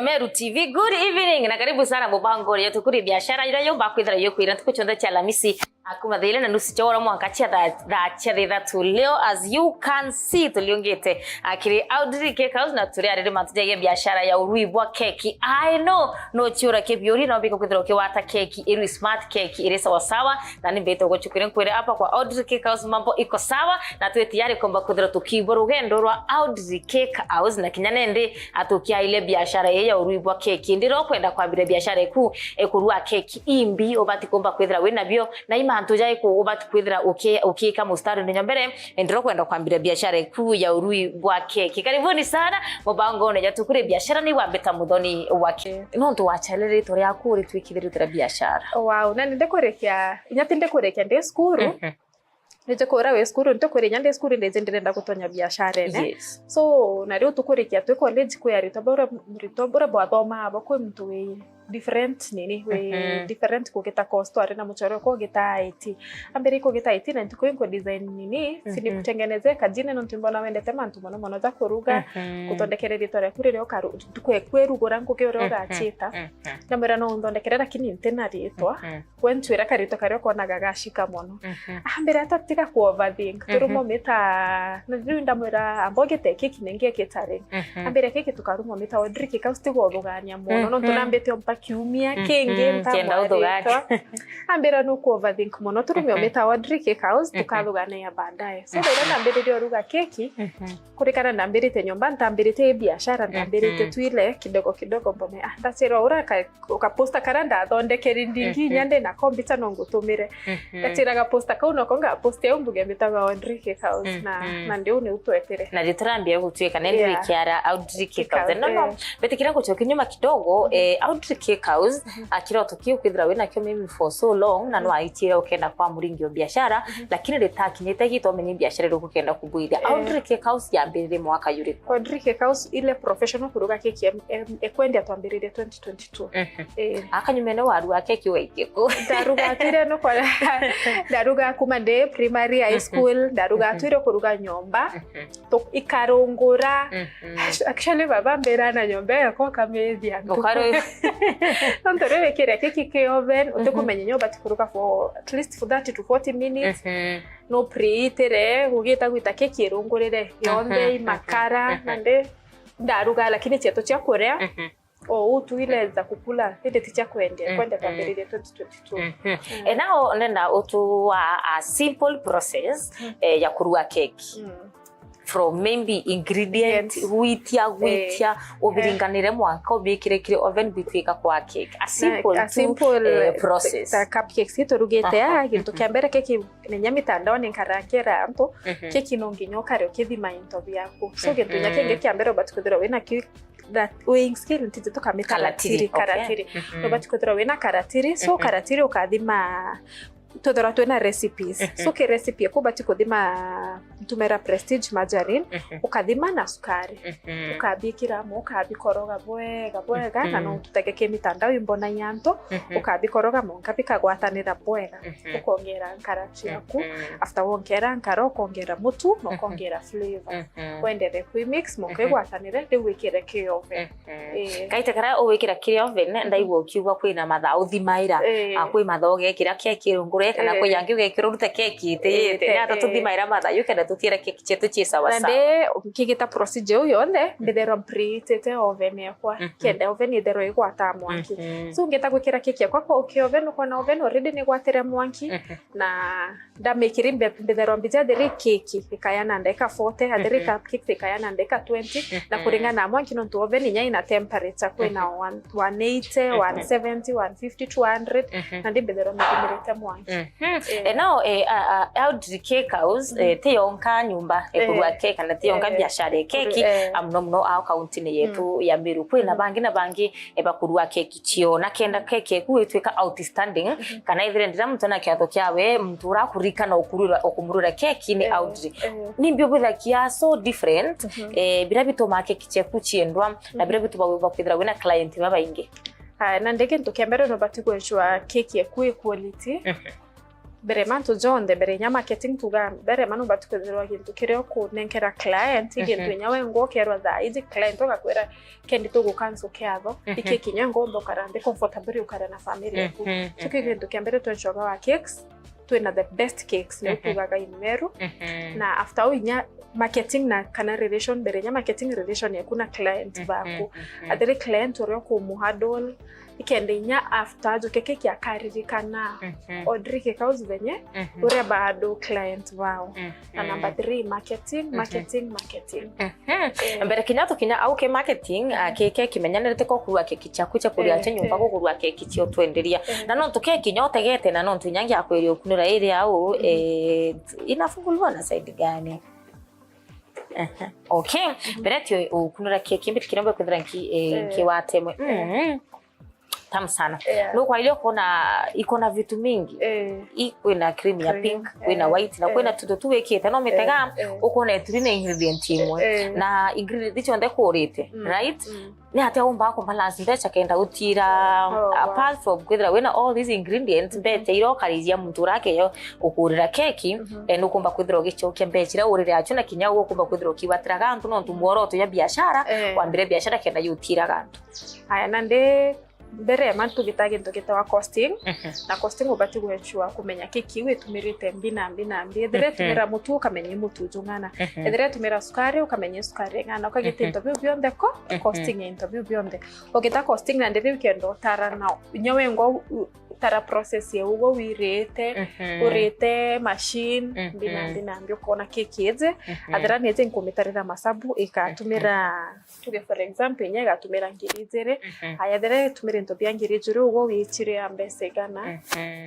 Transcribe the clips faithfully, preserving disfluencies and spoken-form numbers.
Meru T V, good evening na karibu sana mubangoni yetu kuri biashara iria yumba kwithira yukwira ntuku cionthe cia Alamisi, akuma thaa ile na nusu cia ura mwanka cia thaa, thaa cia thaa ithatu. Leo, as you can see, tuliungite akiri Audrey Cake House na turi ariri mantu jagie biashara ya urui bwa keki. I know, no ciura kibiuri no biko kwithira ukiwata keki iri smart, keki iri sawa sawa, na ni mbite guchukwire nkwire hapa kwa Audrey Cake House mambo iko sawa, na twi tayari komba kwithira tukiibwa rugendo rwa Audrey Cake House, na kinya nende atukiaile biashara ii ya urui bwa keki. Ndiro kwenda kwambira biashara iku, e, kurua keki imbi, ubati kumba kwithira wina bio, na imantu jaiku ubati kwithira uki-, ukiika mustari ni nyombere, ndiro kwenda kwambira biashara iku ya urui bwa keki. Karibuni sana mubangone jatu kuri biashara ni wambita muthoni wa ke-, nontu wachareritwe riaku uri twikithiritira biashara. Wow, na nindikurikia, inya tindikurikia ndi cukuru. Mhm. Nije kura wi cukuru, nti kuri inya ndi cukuru, ndiji ndirenda gutonya biasharene. Yes. So, na riu tukurikia twi college, kwi aritwa bura, aritwa bura bwathomaa bo, kwi muntu wi different nini, wi Mhm. different kugita course, twari na muchore kwa ugita I T. Ambiri kugita I T na ntuku inkwe design nini, Mhm. sinikutengenezea kajine nontu mbona wendete mantu mono mono ja kuruga, Mhm. kuthondekere ritwa riaku riria ukaru-, ntuku ya kwirugura ngugi uria Mhm. ugachita. Mhm. Ndamwira no unthondekere lakini ntina ritwa. Mhm. We ntwira karitwa karia ukonaga gashika mono. Mhm. Ambira ata tiga ku overthink. Mhm. Turumwa mita, na riu ndamwira amba ugite keki ningi ekita ri. Mhm. Ambira keki tukarumwa mita Audrey Cake House tiga uthugania mono. Mhm. Nontu nambite ompa kiumia Mhm. kingi Kenda ntamwaritwa. Uthugania. Ambira nuku overthink mono. Turumwa Mhm. mita Audrey Cake House Mhm. tukathugania baadaye. So riria ndambiririe uruga keki, Mhm. kurikana ndambirite nyomba, ntambirite biashara, ndambirite Mhm. twile kidogo kidogo mbone. Ah, ndachirwa ura ka-, ukaposta kara ndathondekeri ndingi Mhm. inya ndi na kombicha no ngutumire. Mhm. Ndachira gaposta kau noko ngaposti au mbuge mbitagwa Audrey Cake House na, Mhm. na ndiu niu twetire. Na riturambia gutwika, nindi Yeah. rikiara Audrey Cake House. Cake House, No, no, eh. Betikira ngucokia nyuma kidogo, Mhm. eh, Audrey Cake House, Mhm. akira utuki ukwithira wina kio maybe for so long, na Mhm. no aitire ukenda kwa muringi wa biashara, Mhm. lakini ritakinyite gitu umenye biashara iriku ukenda kubwithia. Eh. Audrey Cake House yambiririe mwaka yuriku? Audrey Cake House ile professional kuruga keki em-, em-, ekwendia twambiririe twenty twenty-two. Mhm. Eh. Akanyumene waruga keki waingiko? Ndaruga atire no kwa, ndaruga kuma ndi primary, high Mhm. school, ndaruga Mhm. atire kuruga nyomba. Mhm. Tu-, ikarungura. Mhm. Actually, baba mbira na nyomba yakwa ukamithia ntuku. Ukaru- Nontu riu wikire keki ki oven, Mhm. utikumenya nyomba tikuruga for at least for thirty to forty minutes. Mhm. No preheatire, ugita gwita keki irungurire yonthe, Mhm. imakara, Mhm. na ndi ndaruga, lakini cietu cia kuria, Mhm. o uu tu ile za kukula, indi ti cia kwendia, Mm, kwendia mm. twambiririe twenty twenty-two. Mhm. Mm. E, nao ndenda utua a simple process, Mm. eh, ya kurua keki. Mm. From maybe ingredient, Yes. gwitia, Eh. gwitia, Eh. ubiringanire mwanka ubikire kiri oven bitwika kwa cake. A Na simple, a tu, simple, eh, eh, process. Ta cupcakes turugite Aha. aa, gintu Mhm. kia mbere keki, nenya mitandaoni nkarakira antu, Mhm. keki no nginya ukare ukithima into biaku. So, Mhm. gintu nya kingi kia mbere ubati kwithirwa wina ki-, that weighing scale, ntiji tukamita Karatiri, ratiri, okay. karatiri. Mhm. Ubati kwithirwa wina karatiri, so Mhm. karatiri ukathima, twithirwa twina recipes. Mhm. So ki recipe iku ubati kuthima, ntumira Prestige margarine, Mhm. ukathima na sukari. Mhm. Ukabikira mo, ukabikoroga bwega, bwega, na Mhm. no tutege ki mitandao imbona ya antu, Mhm. ukabikoroga mo, nka bikagwatanira bwega. Mhm. Ukongera nkara ciaku. Mhm. After wongera nkara, ukongera mutu, na Mhm. ukongera flavor. Mhm. Wendere kwi mix, mo Mhm. kigwatanire, riu wikire ki oven. Mhm. Eh. Kaita karia ugwikira kiri oven, Mhm. ndaigua ukiuga kwina mathaa uthimaira. Eh. Ah, kwi mathaa ugekira keki irungure, kana Eh. kwi yangi ugekira urute keki itiyite. Eh, Ni ata eh. tuthimaira mathaa, yu kenda tuthiire keki cietu ci sawa Na sawa. ndi, nkigita procedure iu yonthe, Mhm. mbithairwa mpreheatite oven yakwa. Mhm. Kenda oven itherwa igwata mwanki. Mhm. So, ngita gwikira keki yakwa kwa ki oven, ukona oven already ni igwatire mwanki. Mhm. Na ndamikiri mbe-, mbitherwa mbija thiri keki ikaya na ndagika forty, athiri Mhm. cupcakes ikaya na ndagika twenty, na Mhm. kuringana na mwanki, nontu oven inya ina temperature, kwina Mhm. one, one eighty, Mhm. one seventy, one fifty, two hundred, Mhm. na ndi mbitherwa mithimirite mwanki. Mhm. Eh. E, nao, e, a, a, Audrey Cake House, Mhm. e, ti yonka nyumba, e, Eh. kurua keki, kana ti yonka Eh. biashara ya keki, Eh. a, muno muno ao kaunti-ini yetu Mm. ya Meru. Kwina Mm. bangi na bangi, e, bakurua keki cio, na kenda keki eku itwika outstanding, Mhm. kana ithire ndira muntu ena kiatho kiawe, muntu urakurikana ukurura, ukumurura keki ni Eh, Audrey. Eh. Nimbi ubwithagia so different, Mhm. eh, bira bitumaa keki ciaku ciendwa, na Mhm. bira bitumaa bakwithira wina client babaingi? Aya, na ndi gintu kia mbere no bati ku ensure keki eku i quality. Mhm. Mbere mantu jonthe, mbere inya marketing tuga, mbere manu batu kwithirwa gintu kiria ukunenkera client, i gintu inya we ngo ukerwa thaa iji client ugakwira, "Kendi tugu cancel kiatho, iki kinya ngomba ukara nthi comfortable ukara na family yaku." So ki gintu kia mbere twencoga wa cakes, twina the best cakes, niu tugaga in Meru. Na after au inya marketing na kana relation, mbere inya marketing relation yaku na client baku. Athiri client uria ukumuhandle, ikenda inya after ajuke keki akaririkana. Audrey Kikaus venye uria bahandle client bao. Na number three, marketing, marketing, marketing. Mbere kinya tukinya au ki marketing, ah, ki keki menyanirite ko kurua keki ciaku cia kuria, eh, ati nyumba, eh, kugurua keki cia utwenderia. Eh. Na nontu keki nyo utegete, na nontu inya ngiakwiria ukunura iri au, eh, inafunguliwa na side gani? Aha. Okay. Mbere ti ukunura keki, mbiti kiria mbere kwithira nki, eh, nki watemwe. Mm. Tamu sana. Yeah. No kwa ile uko na, iko na vitu mingi. Eh. I, kwina cream ya pink, kwina white, na kwina tuto tu wikite, no mitega, eh, ukona ituri na ingredient imwe. Eh. Na ingredient icio nthe kurite, right? Ni atia umba ku balance mbeca kenda utira, oh, wow, apart from kwithira wina all these ingredients, mbeca ira ukarithia muntu urake yo ukurira keki, eh, nukumba kwithira ugicokia mbeca ira urire acio, na kinya ukumba kwithira ukiwatiraga antu nontu mworoto ya biashara, eh, wambire biashara kenda yutiraga antu. Aya, na ndi mbere ya mantu tugita gintu gitawa costing, na costing ubati gwechua kumenya keki iu itumirite mbi na mbi na mbi. Ethira itumira mutu, ukamenya i mutu jung'ana. Ethira itumira sukari, ukamenya i sukari ing'ana. Ukagita into biu bionthe ko, costing ya into biu bionthe. Ugita costing na ndiri ukenda utara na inya wengwa u-, u-, tara process ya ugo wirite, urite machine, mbi na mbi na mbi, ukona keki iji, athira ni iji nkumitarira masabu, ikatumira tuge for example, inya igatumira ngiri ijiri, aya, ethira itumira into bia ngiri ijiri, ugo wichire ya mbeca igana,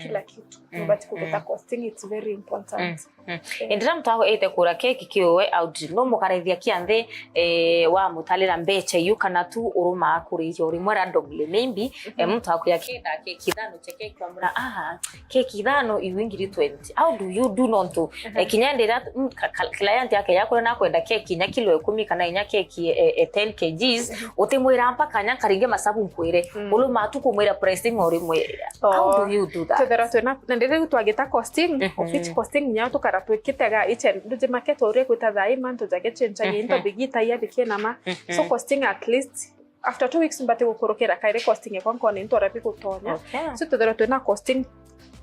kila kitu. Nubati kugita costing, it's very important. Eh. Indira muntu ago ite kura keki kiuwe Audrey, no mukarethia kia nthi, eh, wa mutalira mbeca iu, kana tu urumaa kurihia urimwe randomly, maybe, eh, muntu akuya kenda keki ithano cia keki, wamura, "Ah, keki ithano iu ngiri twenty." How do you do nontu, eh, kinya ndira, mm, ka-, ka-, client yake yakura na kwenda keki inya kilo ikumi kana inya keki, eh, eh, ten K Gs, utimwira mpaka nya nkaringe masabu nkwire. Ulu matu kumwira pricing o rimwe. How do you do that? Twethera twina, na ndiri riu twagita costing, of which costing nya tukara twikitega each and every market uria kwita thaa ii mantu jage change into bigita ya bikie nama. So costing at least after two weeks mbati gukurukira kairi costing ekwa nkona into rabi gutonya. Okay. So twethera twina costing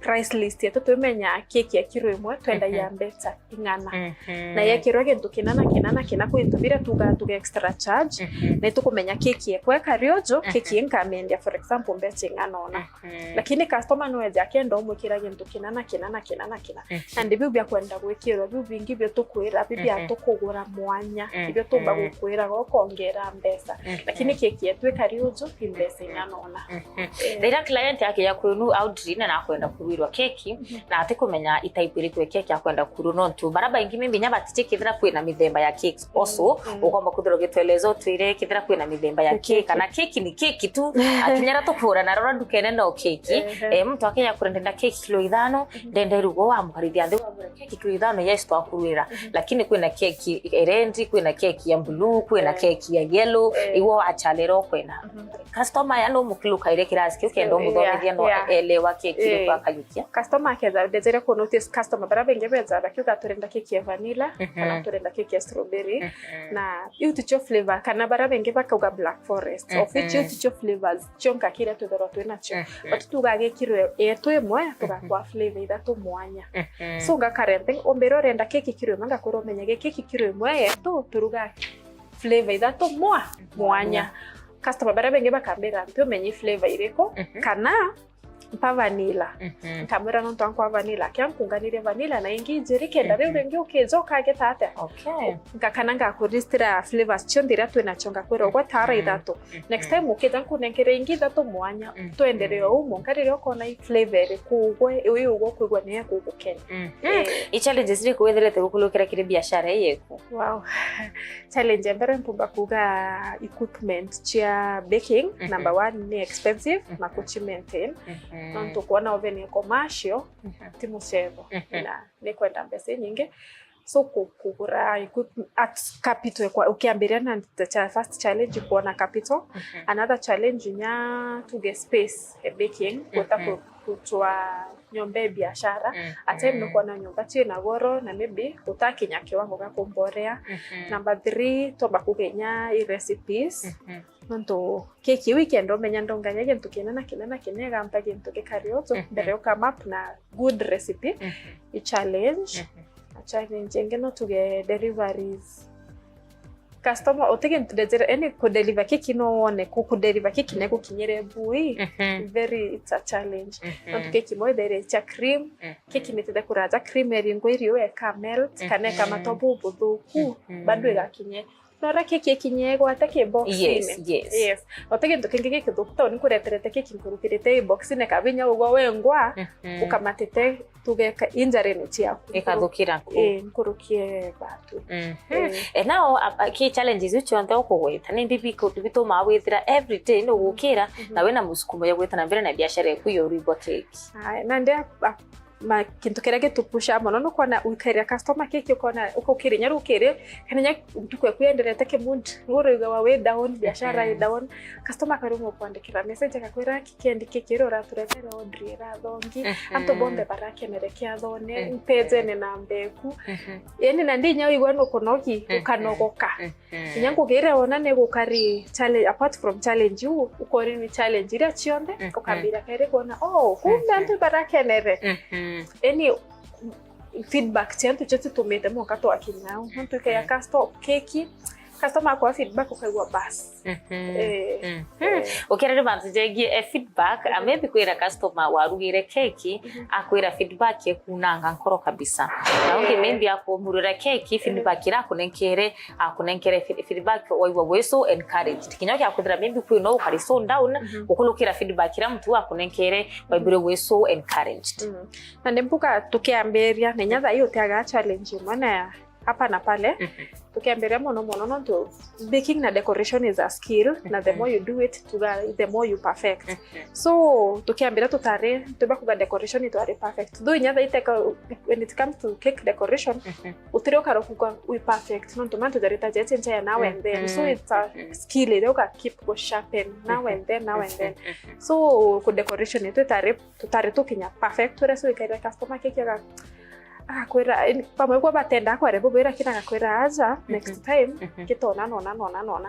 price list yetu, twimenya keki ya kiro imwe twendagia mbeca ing'ana. Na yekirwa gintu kina na kina na kina, kwi into biria tuga, tuga extra charge, na itukumenya keki ekwa ekari uju, keki ii nkamiendia, for example, mbeca ing'ana ona. Lakini customer no eja akenda umwikira gintu kina na kina na kina na kina. Na ndi biu bia kwenda gwikirwa, biu bingi bio tukwira, biu bia tukugura mwanya, ibio tumba gukwira gokongera mbeca. Lakini keki yetu ekari uju, i mbeca ing'ana ona. Eh. Riria client akija kwenu Audrey na nakwenda kurwirwa keki, na atikumenya i type iriku ya keki akwenda kurwa, nontu bara baingi maybe nya batiji kethira kwina mithemba ya cakes. Also, ukomba kwithirwa ugitweleza utwire kethira kwina mithemba ya cake, kana keki ni keki tu, akinya ra tukura na rora ndukene no keki. Eh, muntu akija kura ndenda keki kilo ithano, ndenda irugo, wamukarithia nthi, wamwira keki kilo ithano, yes, twakurwira. Lakini kwina keki ya red, kwina keki ya blue, kwina keki ya yellow, iwe wachalira ukwenda. Customer ya no mukilukaire kirasi kiu kenda umuthomithia no elewa keki iriku akajukia. Customer aketha ndejere ku notice customer bara baingi betha bakiuga turenda keki ya vanilla, kana turenda keki ya strawberry, na iu ticio flavor, kana bara baingi bakauga black forest, of which iu ticio flavors cionka kiria twithirwa twinacio. But tugaga kiro yetu imwe tugakwa flavor ithatu mwanya. So ngakara nthi, umbira urenda keki kiro imwe, ngakwira umenya gi keki kiro imwe yetu turuga flavor ithatu mwa-, mwanya. Customer bara baingi bakambira, "Ntiumenyi flavor iriku?" Kana mpa vanilla. Nkamwira, "Nontu ankwa vanilla, kia nkunganirie vanilla na ingi ijiri, kenda riu ringi ukija ukagita atia?" Okay. Nga-, kana ngakuristira flavors cionthe iria twinacio, ngakwira, "Ugwe tara ithatu." Next time ukija nkunenkere ingi ithatu mwanya, twenderee o umo, nka riria ukona i flavor iriku ugwe, wi ugwe ukwigua niyo ikugukenya. Eh. I challenges iriku withirite gukulukira kiri biashara ii yeku? Wow. Challenge ya mbere nkumba kuga equipment cia baking, number one, ni expensive na kuci maintain. Nontu kwona oven ya commercial ti mucetho, na ni kwenda mbeca inyingi. So ku-, kugura equip-, at capital kwa, ukiambiria na the cha-, first challenge kwona capital. Another challenge nya tuge space ya baking, kuta ku-, kuchwa nyomba ya biashara, at time nukwona nyomba ciina goro na maybe utakinya kiwango gia kumborea. Number three, twamba kugeria i recipes. Nontu keki iu ikenda umenya ndongaria gintu kinene kinene kinene, igampa gintu gikari utu mbere u come up na good recipe. I challenge. A challenge ingi no tuge deliveries. Customer, uti gintu ndejere, yani kudeliver keki no wone, ku-, kudeliver keki na igukinyire bui, very, it's a challenge. Nontu keki imwe ithaire cia cream, keki nitete kuraja cream eringwa irio eka melt, kana eka matwa bubuthuku, bado igakinye. Nora keki ikinye igwate ki box-ini. Yes, yes. Yes. Uti gintu kingi gikithuku ta uni nkureterete keki nkurukirite i box-ini kabinya ugwa wengwa, ukamatite tugeka injury-ini ciaku. Ikathukira ku. Eh, nkurukie batu. Eh. E, now, a, a, ki challenges iu cionthe ukugwita, ni mbi biku-, bitumaa withira every day ni ugukira na wina musukumo ya gwita na mbere na biashara yaku ya urigwa keki? Aya, na ndia, a, ma, kintu kiria gitupusha mono ni kwona uikaria customer keki, ukona, ukukiri, nya rukiri, kana nya ntuku yaku yenderete ki mood, ni urigwa wi down, biashara i down, customer akaruma kwandikira message, akakwira, kikendi kiki ira uraturetera order irathongi, antu bonthe barakenere kiathone, mpejene na mbeku. Yani, na ndi inya wigua nukunogi, ukanogoka. Inya ngugi iria wona ni gukari challenge, apart from challenge iu, ukori ni challenge iria cionthe, ukambira keri kwona, oh, kumbe antu barakenere. Yani, feedback cia antu cio citumite mwanka twakinya au. Nontu ikeya custo-, keki, customer akwa feedback ukaigua bas. Eh. Ukirere mantu jengie, eh, feedback, a, maybe kwira customer warugire keki, akwira feedback ekunanga nkoro kabisa. Na ungi maybe akumurira keki, feedback ira akunenkere, akunenkere feed-, feedback waigua wi so encouraged. Kinya kia kwithira maybe kwina ukari so down, gukurukira feedback ira muntu akunenkere, waigwire wi so encouraged. Na ni mbuga tukiambiria, na inya thaa ii utiaga challenge imwe na hapa na pale. Tukiambiria mono mono, nontu baking na decoration is a skill, na the more you do it, tuga, the more you perfect. So, tukiambiria tutari, tuba kuga decoration itwari perfect. Though inya thaiteka, when it comes to cake decoration, utiri ukara kuga we perfect, nontu mantu jarita jeche njaya now and then. So, it's a skill iria uga keep go sharpen now and then, now and then. So, ku decoration itu itari, tutari tukinya perfect, uria so ikaira customer keki aga-, agakwira, yani, bamwe kwa batenda kware bubwira kina agakwira, aja, next time, kitona nona, nona, nona.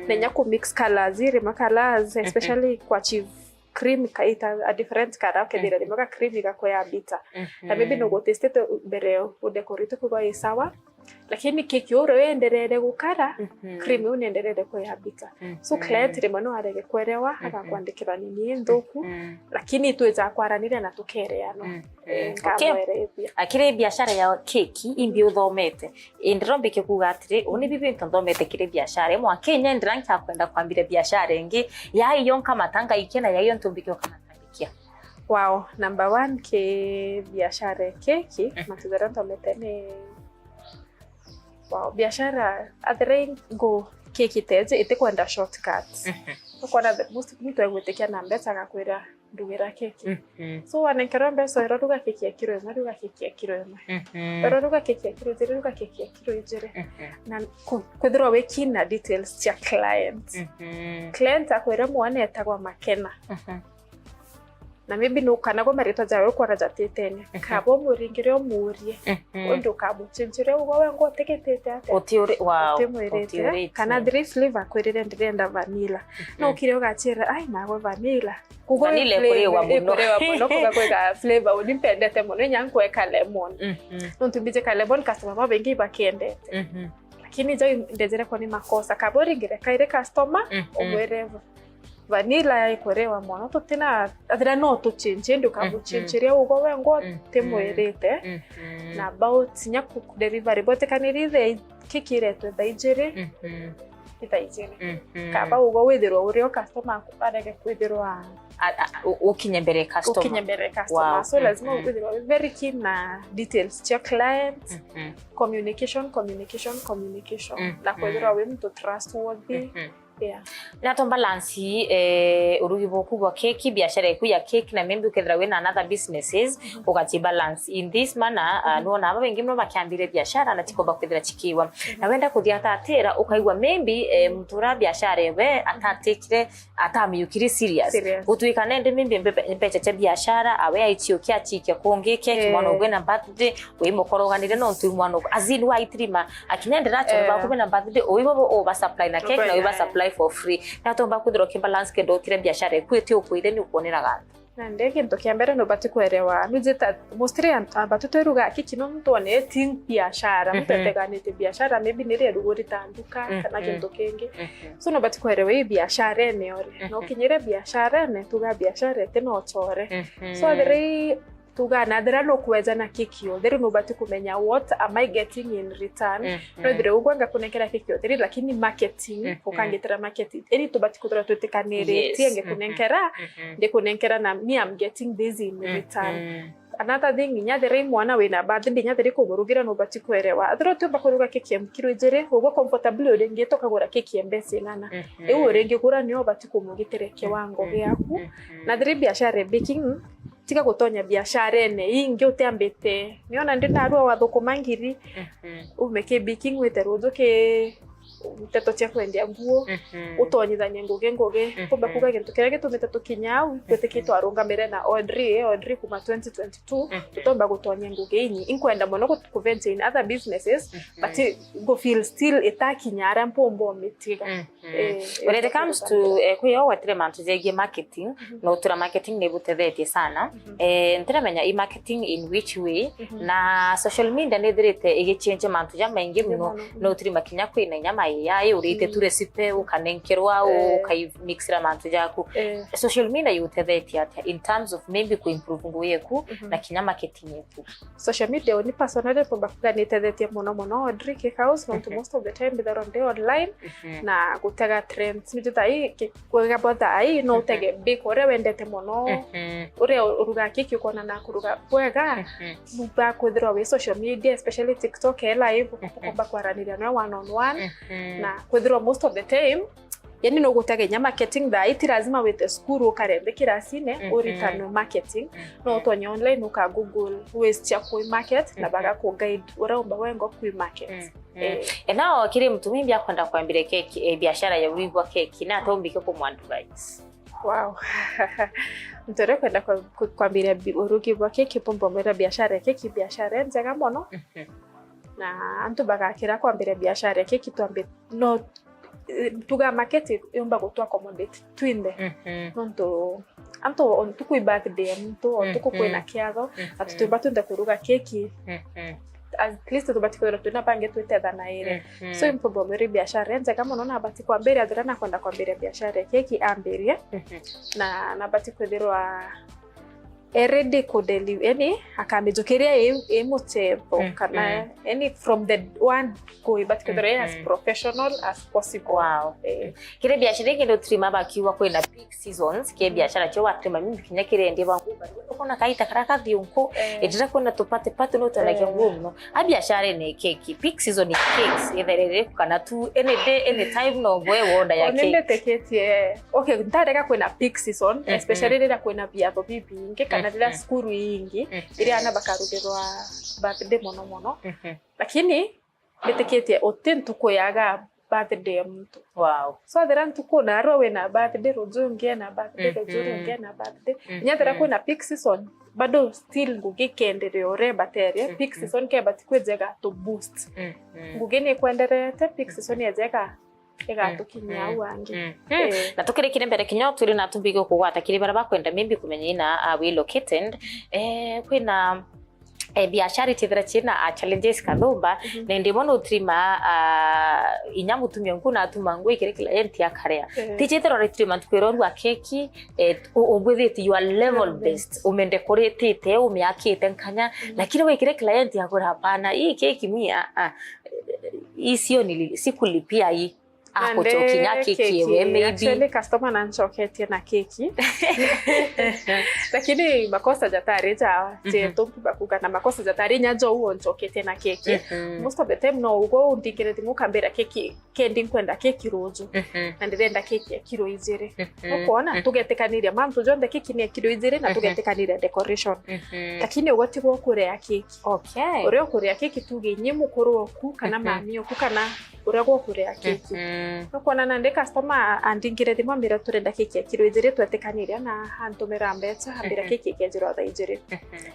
Na inya ku mix colors, rimwe colors, especially kwa achieve cream ka-, ita a different color, ukethira rimwe ga cream igakwea bitter. Na maybe no gutestete mbere u decorate kuga i sawa, lakini keki ura wenderere gukara, cream iu nenderere kwea bitter. So client rimwe no arege kwerewa, agakwandikira nini nthuku, lakini twija kwaraniria na tukereanwa. Eh, nkamwerethia. Akiri biashara ya keki, imbi uthomete? Indi no mbike kuga atiri, uni bibi bintu nthomete kiri biashara imwe. Kenya ndira nkakwenda kwambire biashara ingi, ya iyo nkamata ngaikia na ya iyo ntumbike ukamata ngikia. Wow, number one ki biashara ya keki, mantu jaria nthomete ni, wow, biashara, athira ingu keki teje, itikwenda shortcuts. Ukona the most, muntu egwitikia na mbeca agakwira, ndugira keki. So, wanenkerwa mbeca, ira ruga keki ya kiro imwe, ruga keki ya kiro imwe. Ira ruga keki ya kiro ijiri, ruga keki ya kiro ijiri. Na ku-, kwithirwa wi keen na details cia client. Client akwira mwana etagwa Makena. Na maybe no kana gwa maritwa jawe ukwona jatitene. Kaba umuringire umurie. Undi ukamuchinjire ugwe we ngo utigitite atia? Utiuri-, wow, utimwirite. Utiurite. Kana three flavor akwirire ndirenda vanilla. No ukire ugachira, ai, nagwe vanilla. Kuga vanilla flavor ikuriwa muno. Ikuriwa muno, kuga kwiga flavor uni mpendete muno, inya nkweka lemon. Nontu mbijika lemon, customer babaingi ibakendete. Lakini jau ndejere kwa ni makosa. Kaba uringire kairi customer, umwire vanilla ikuriwa muno, tutina, athira no tuchinjie, ndi ukamuchinjiria ugwe we ngo utimwirite. Na about nya ku delivery, bwetikaniri the keki iretwe thaa ijiri, ithaa ijiri. Kaba ugwe withirwa urio customer aku arege kwithirwa a-, a-, u-, ukinye mbere ya customer. Ukinye mbere ya customer. Wow. So lazima withirwa wi very keen na details cia client, communication, communication, communication. Na kwithirwa wi muntu trustworthy. Yeah. Na to balance, eh, urugi bwaku bwa keki, biashara yaku ya keki, na maybe ukethira wina another businesses, ugachi balance in this manner. Uh, nuona aba baingi muno bakiambire biashara na tikomba kwithira chikiwa. Na wenda kuthia atatira, ukaigua maybe, eh, muntu uria biashara ewe atatikire, atamiukire serious. Serious. Gutwika nende maybe mbe-, mbecha cia biashara, awe aichio kia chikia kungi, keki, eh, mwana ugwe na birthday, wimukoroganire nontu mwana ugwe. As in, waitirima, akinya ndira choro, eh, baku bena birthday, uibo bo uba supply na cake, na uiba supply for free. Na tomba kwithirwa ki balance kendo utire biashara eku iti ukwire ni ukwonera gatu. Na ndi gintu kia mbere nubati kwerewa, nujita mostly an-, abatu tweruga kiki nontu one ti biashara, muntu eteganite biashara, maybe ni ria ruguri ta nduka, kana gintu kingi. So nubati kwerewa i biashara ene ore. Na ukinyire biashara ene, tuga biashara ete no chore. So athiri tuga na thira nukweja na keki yo thiri, nubati kumenya what am I getting in return. No thire ugwa ngakunenkera keki yo thiri, lakini marketing, ukangitira marketing. Eni tubati kuthira twitikaniritie, yes, ngikunenkera, ndikunenkera na me I'm getting this in return. Another thing, inya thiri mwana wina birthday, inya thiri kumurugira nubati kwerewa. Athira utiumba kuruga keki ya mkiro ijiri, ugwa comfortably uringi tukagura keki ya mbesa ing'ana. Iu uringigura nio ubati kumugitira kiwango giaku. Na thiri biashara ya baking, tiga gutonya biasharene ingi utiambite. Niona ndi narua wathukuma ngiri, ume ki baking wite ruju ki nteto cia kwendia nguo, utonyithanie ngugi ngugi. Kumba kuga gintu kiria gitumite tukinya au, twitiki twarungamire na Audrey, eh, Audrey kuma twenty twenty-two, tutomba gutonyia ngugi inyi. Inkwenda mono ku-, kuventure in other businesses, but ngu feel still itakinya aria mpumba umitiga. Eh, when it comes to, eh, kwi yo gwetire mantu jegie marketing, no tura marketing ni butethetie sana. Eh, ntiramenya i marketing in which way, na social media ni thirite igichange mantu ja maingi muno. No turi makinya kwina inya ma A I, urite tu recipe, ukanenkerwa, ukaimixira mantu jaku. Social media igutethetie atia in terms of maybe ku improve ngugi yeku na kinya marketing yeku? Social media uni personally mpumba kuga nitethetie muno muno Audrey Cake House, nontu most of the time mbithagirwa ndi online na gutega trends. Nijita i ki-, kwega bwa thaa i no utege bake uria wendete muno, uria uruga keki ukona na kuruga bwega, numba kwithirwa wi social media, especially TikTok, e live, ukomba kwaraniria nawe one on one, na kwithirwa most of the time yani, no gutega inya marketing thaa ii, ti lazima wite cukuru ukarembe kirasine, uritanwe marketing. No utonye online uka Google ways cia ku market na baga ku guide uria umba wengo ku market. Eh. Ena kiri mtu mimbi akwenda kwambire keki, eh, biashara ya urugi bwa keki, na atombike kumu advise. Wow. Mtu uria kwenda kwa-, ku-, kwambire bi-, urugi bwa keki, pumba mwira biashara ya keki, biashara njega mono. Na antu bagakira kwambire biashara ya keki, twambe no eh, tuga market yumba gutu accommodate twinthe. Nontu antu o ntuku i birthday ya muntu, o ntuku kwina kiatho, na tutiumba twinthe kuruga keki. At least tubati kwithirwa twina bangi twitethanaire. So impumba mwiri biashara njega mono, na abati kwambiria thira na kwenda kwambiria biashara ya keki ambirie. Na, na abati kwithirwa e ready ku deliver, yani, akamijukiria i, i muchebo, kana, yani, from the one go, but kethira i as professional as possible. Wow. Eh. Kiri biashara ingi ndio turima bakiuga kwina peak seasons, ke biashara cio waturima mimi kinya kirendia bangu, ukona kaita kara kathiunku, eh, ejira kwina tupate pate no tona kia nguo muno. A biashara ni keki, peak season ni cakes, itherere kana tu any day, any time no ngwe wonda ya cake. Nindetikitie. Okay, ntarega kwina peak season, especially riria kwina biatho bibingi, kana riria cukuru iingi, iria ana bakarugirwa birthday mono mono. Lakini mbitikitie uti ntuku yaga birthday ya muntu. Wow. So, thira ntuku narua wina birthday, ruju ungi ena birthday, ruju rungi ena birthday. Inya thira kwina peak season, bado still ngugi ikenderea uria ibateria. Peak season kebati kwijega to boost. Ngugi ni ikwenderete, peak season yejega igatukinyia au angi. Eh. Na tukirikire mbere kinya twiri na tumbige kugwata kiri baria bakwenda maybe kumenya ina a we located. Eh, kwina eh, biashara itithira ciina, ah, challenges kathumba, na indi mono utrima, ah, inya mutumia nku na atuma nguo ikiri client akaria. Tijithira ritrima ntuku iria urua keki, eh, u-, ubwithite you are level best, umendekoritite, umiakite nkanya, lakini wikire client agura hapana, hii keki mi, ah, ah, hii sio nili-, sikulipia hii. Agucokia kinya keki iwe, maybe. Actually, customer nancoketie na keki. Lakini makosa jatari ja, je, Mhm. tumpi bakuga na makosa jatari nya jo uo ncoketie na keki. Mhm. Most of the time no ugo undikire thimu ukambira keki, kendi nkwenda keki ruju. Mhm. Na ndirenda keki ya kiro ijiri. Mhm. Nukwona, Mhm. tugetikaniria mantu jonthe keki ni ya kiro ijiri na Mhm. tugetikaniria decoration. Mhm. Lakini ugotigwo kuria keki. Okay. Uria ukuria keki tuge inyi mukuru oku kana Mhm. mami oku kana uria gukuria keki. Mhm. Nukwona nandi customer andingire thimu ambira turenda keki ya kiro ijiri twetikaniria na antumira mbeca ambira Mhm. keki ikejirwa thaa ijiri. Mhm.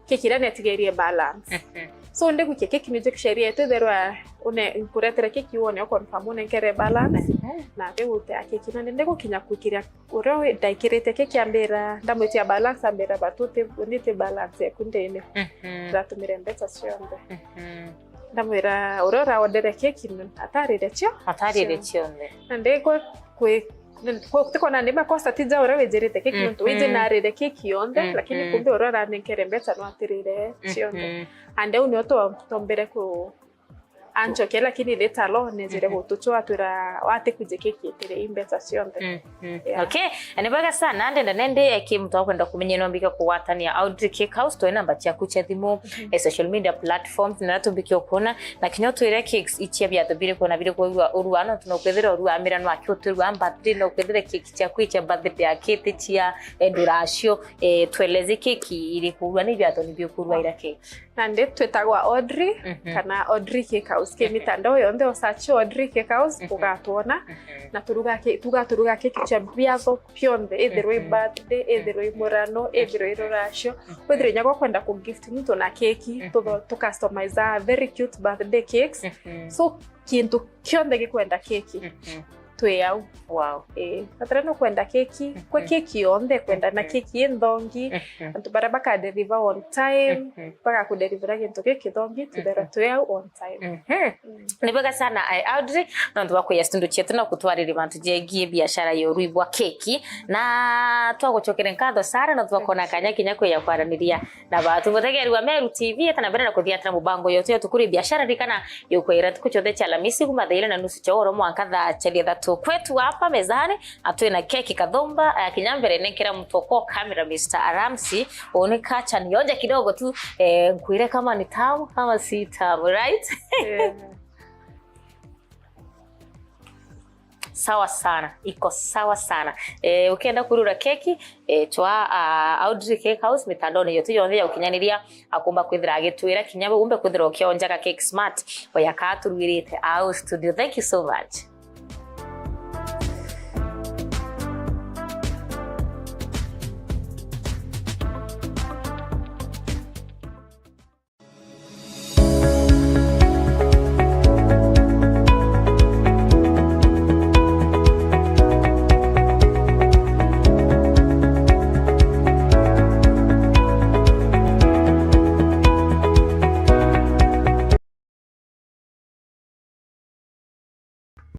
Keki iria netigerie balance. Mhm. So ndigwikia keki ni jikisheria yetu itherwa une nkuretere keki wone o confirm unenkere balance. Mhm. Na riu utea keki na ndigukinya kwikiria uria ndaikirite keki ambira ndamwitia balance ambira batuti niti balance yaku ndini. Mhm. Ndatumire mbeca cionthe. Mhm. Ndamwira uria uraodere keki atarire cio. Atarire cionthe. Na ndi kwe kwe tikona ni makosa ti ja uria wijirite keki nontu wiji Mhm. narire keki yonthe Mhm. lakini kumbe uria uranenkere mbeca no atirire cionthe. Mhm. And au nio twa- twombere ku ancoke lakini later on nejire Mhm. gutucwa atwira watikuje keki itire i mbeca cionthe. Mhm. Yeah. Okay, ni bwega sana ndenda nende eki mtu akwenda kumenya no mbike kugwatania Audrey Cake House, twe namba ciaku cia thimu, eh, social media platforms na tumbike ukona na kinya twire cakes ichia biatho biri kuona biri kuwa urua no tuno kwethira urua amira no akiutirua birthday no kwethira cake ciaku ichia birthday akite chia enduracio, eh, tweleze cake iri kuwa ni biatho ni bikurua ira cake. Nandi twitagwa Audrey Mhm. kana Audrey Cake House ki mitandao yonthe usachi Audrey Cake House Mhm. ugatwona. Mhm. Na turuga ke- tuga turuga keki cia biatho bionthe ithirwe Mhm. birthday ithirwe murano ithirwe iruracio withirwe inya gwa kwenda ku gift muntu na keki Mhm. tutho- tu customize very cute birthday cakes. Mhm. So kintu kionthe gikwenda keki Mhm. twi au. Wow. Eh, atara no kwenda keki kwe Mhm. Keki yonthe kwenda na Mhm. keki i nthongi. Mhm. Antu baria baka deliver on time Mhm. bagakudelivera gintu gikithongi tuthera Mhm. twi au on time. Mhm. Ni bwega sana, eh, Audrey, nontu bwa kuya studio cietu na kutwariria mantu jegie biashara ya urui bwa keki. Na twagucokere nkatho sana nontu bwa kuona kanya kinya kuya kwaraniria na batu. Mutegeri wa Meru T V, eta na mbere na kuthiatira mubango yotu ya tukuri biashara rikana yukwira tuku ciothe cia Alamisi kuma thaa iri na nusu cia ugoro mwanka thaa cia thatu. Kwetu hapa mezani, atwina keki kathumba, eh, kinya mbere nenkera mtu kwa kamera, Mister Aramsi, uone kacha nionje kidogo tu, eh, nkwire kama ni tamu, kama si tamu, right? Eh, Sawa sana, iko sawa sana. Eh, ukienda kurura keki, eh, twa, ah, Audrey Cake House, mitandao ni yotu yonthe ya ukinyaniria, akumba kwithira agitwira kinya umbe kwithira ukionjaga cake smart, oya ka turwirite au studio. Thank you so much.